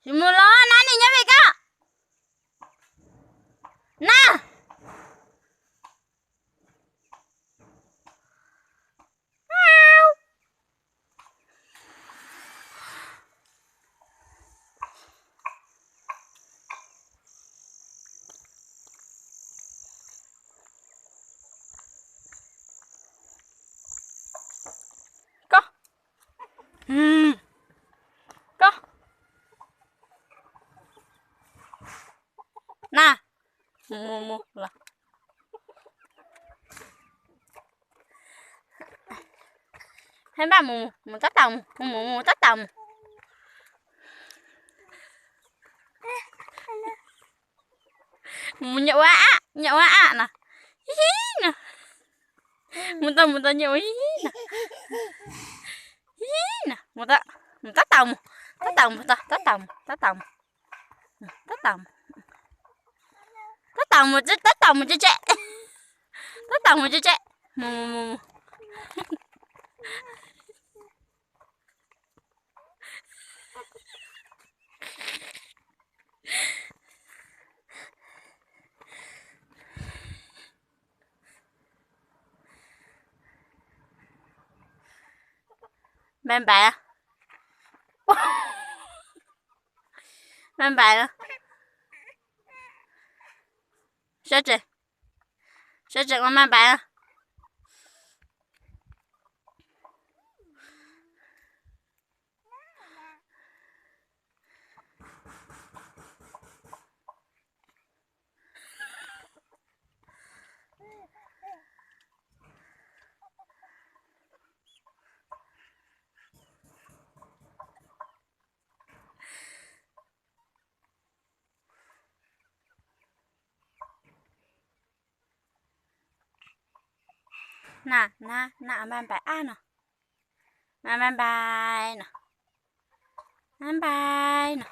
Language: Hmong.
Mus los na, nej nyob pem ko na. Ko, ko na, mus mus mus los. Hais npaj mus, mus tab tom mus, mus mus mus tab tom mus. Mus nyob ua a, nyob ua a no. Hib hib no. Mus tau mus tau nyob ua hib hib no. Hib hib no, mus tab tom mus, tab tom mus, tab tom mus, tab tom mus, tab tom mus, tab tom mus tse tse, tab tom mus tse tse, mus mus mus mus. Npaj npais, npaj npais, sawv tsees, sawv tsees ua npaj npais. Na na na, npaj npais ab no, npaj npais no, npaj npais no.